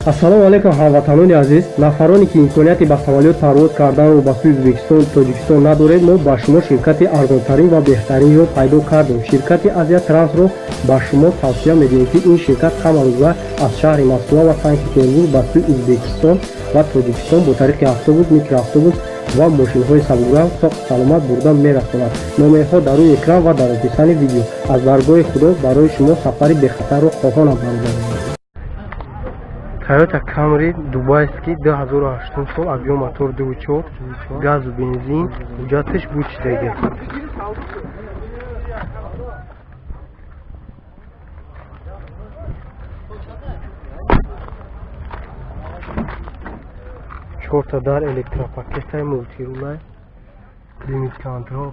Ассалому алайкум, ҳамватанони азиз. Нафароне, ки имконияти ба самолёт парвоз карданро ба сӯи Ӯзбекистон, Тоҷикистон надоред, мо ба шумо ширкати арзонтарин ва беҳтаринро пайдо кардем. Ширкати Азия Трансро ба шумо тавсия медиҳем, ки ин ширкат ҳамарӯза аз шаҳри Москва ва Санкт Петербург ба сӯи Ӯзбекистон ва Тоҷикистон бо тариқи автобус, микроавтобус ва мошинҳои сабукранг соқ саломат бурда мерасонад. Номерҳо дар рӯи экран ва дар описании видео. Аз даргоҳи Худо барои шумо сафари бехатарро хоҳонам, бародарон. Toyota Camry дубайский, 2008 сол, объем мотор 2.4, газу бензин, ҳуҷҷаташ буд чизеге. Чорта дар электропакетай, мултирулай, климат контрол,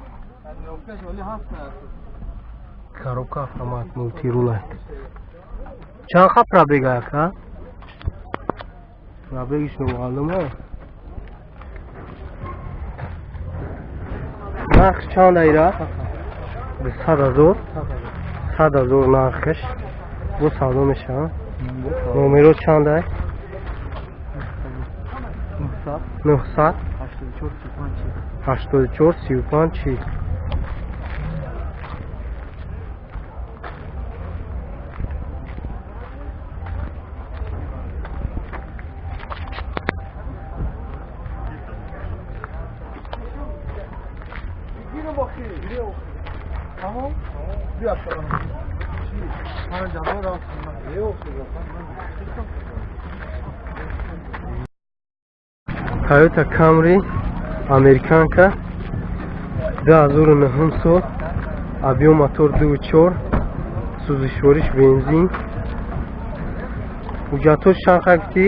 коробка автомат, мултирулай. Чанд ха пробег ака? Пробегиш номаълума. Нарх чанд айра? 100 000, 100 000 нархаш. Бо савдо мешавад. Номеро чанд ай? 900 84 35 40. Toyota Camry американка, 2009 сол, объем мотор 2.4, сӯзишвориш бензин. Ҳуҷҷатош чанд ха гуфтӣ?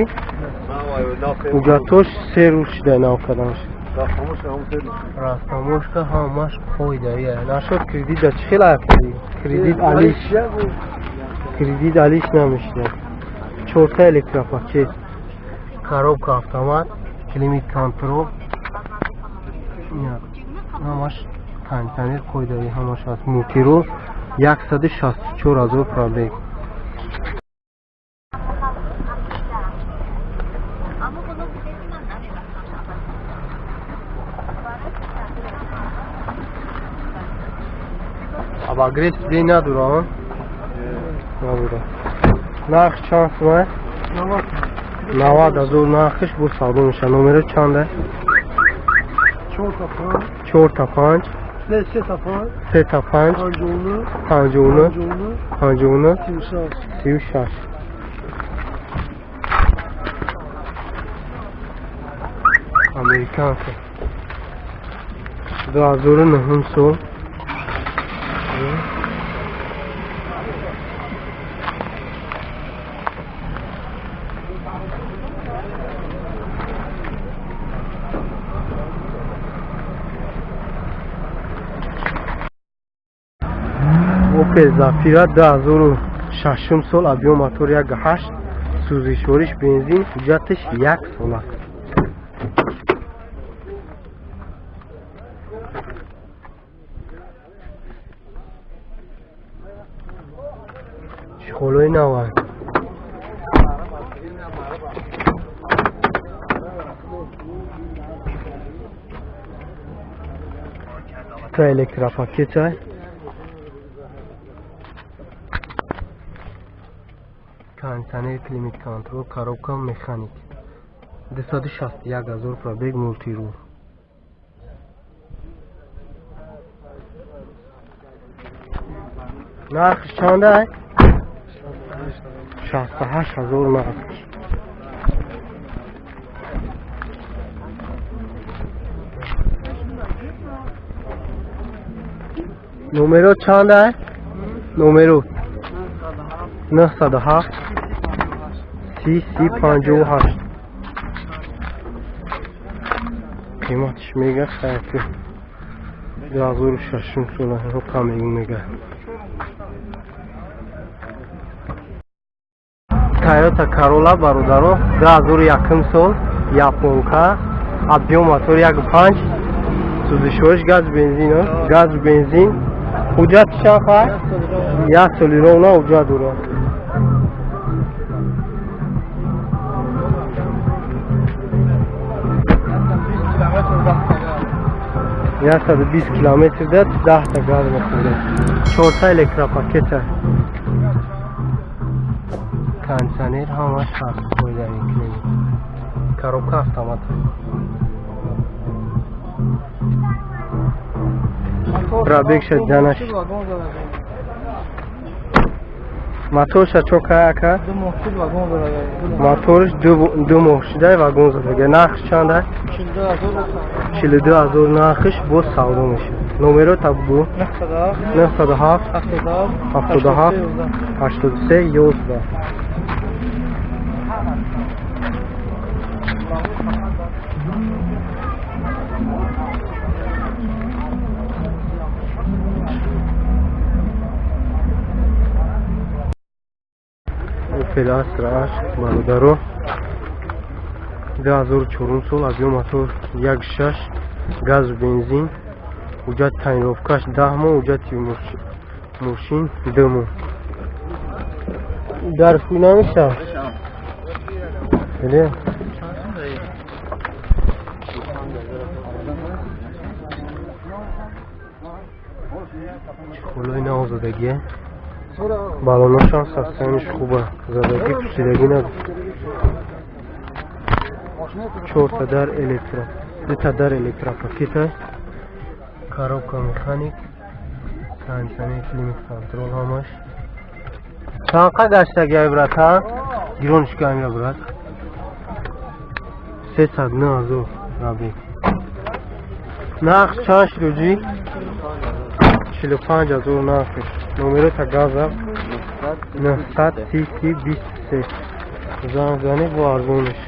Ҳуҷҷатош 3 рӯз шуда нав карданаш. Растаможка ҳамаш қоидаия. Нашуд, кредит да чӣ хел афтадӣ? Кредит алиш. Кредит алиш намешуда. Чорта электропакет. Коробка автомат, климат контрол. Ҳамаш кондиционер қоидаи ҳамаш аст. Мултирул, 164 000 пробег. Обогрев сиденья надора, надора. Нарх чанд сумай? 90 000 нархиш, бо савдо меша. Номеро чанда? Чорта панҷ, сета панҷ, 59, 59, 36. Американка, 2009 сол. Opel Zafira, 2006 сол, объем мотор 1.8, сӯзишвориш бензин, ҳуҷҷаташ як сола. Чехолои наванд. Та электропакетай. Кондиционер, климат контрол, коробка механик. 261 000 пробег, мултирул. Нархш чанда? 68 000 нарх. Номеро чанда? Номеро 907 30 30 58. Қиматш мега хайти 2006 сола ҳукам мега. Toyota Corolla, бародаро, 2001 сол, японка, объем мотор 1.5, сӯзишвориш газ бензин, газ бензин. Ҳуҷҷат чанд хай? Як соли ровно ҳуҷҷат дорад. 120 километр да 10 та газ мехӯрад. Чорта электропакета. Кондиционер ҳамаш ҳаст, фоида мекунем. Коробка автомат. Пробегша ҷанаш. Моторша чо кая? Моторш 2 моҳ шудай, вагон задага. Нархш чанда? 42 000 нархш, боз савдо мешавад. Номеро табгӯ: 907 77 83 11. Opel Astra H, бародаро, 2004 сол, объем мотор 1.6, газу бензин, ҳуҷҷати тонировкаш 10 моҳ, ҳуҷҷати мошин 2 моҳ. Дар фӯй намешавад? Беле? Чехолои навзадагие, баллоношам состояниш хуба, задагӣ, пусидагӣ надошт. Чорта дар электро, дута дар электропакета, коробка механик, кондиционер, климат контроль ҳамаш. Чанқа гаштагиай, брат? Ҳа, гиронишка амира, брат. 309 000 рабе. Нарх чанд шуд? 45 000 нархш. Номерота газа: 930 30 23. Занг занед, бо арзониш.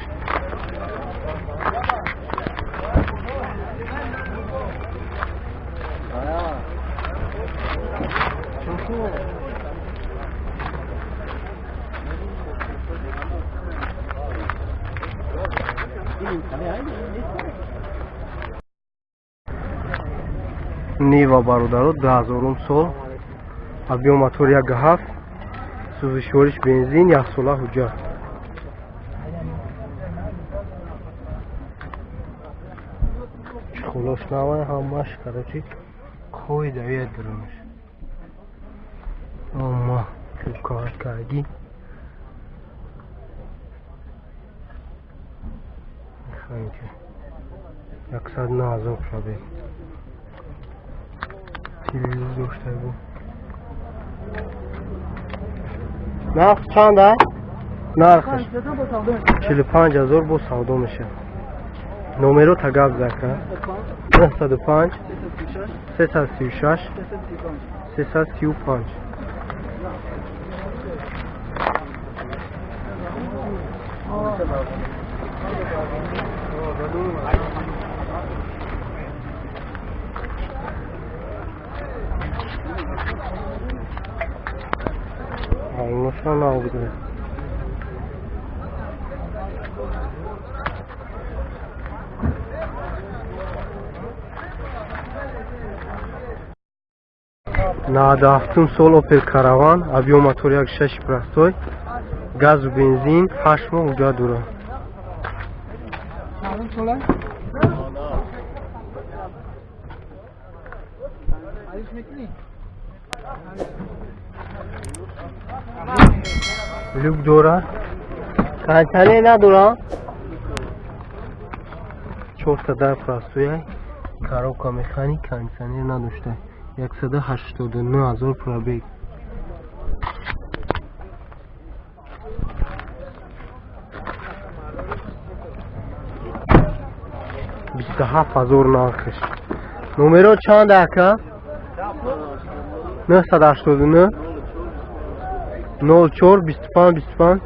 Нива, бародаро, 2000-ум сол, объем мотор 1.7, сӯзишвориш бензин, яксола ҳуҷҷат. Чехолош навай ҳамаш, короче, қоидавия дурунаш ома кардӣ. Механика. 109 000 пробег. Телевизор дошта бу. Нарх чанд а? Нархаш 45 000, бо савдо мешавад. Номеро тагаб зака: 905 336 335. Баллоношон нав буда. 97-ум сол Опел Караван, объем мотор 1.6 простой, газу бензин, 8 моҳ ҳуҷҷат дорад. Чанд сола? Люк дора, кондиционер надора, чорта дар простой, коробка механик, кондиционер надошта, 189 000 пробег. 27 000 нархш. Номеро чанд, ака? 989 04 25 25.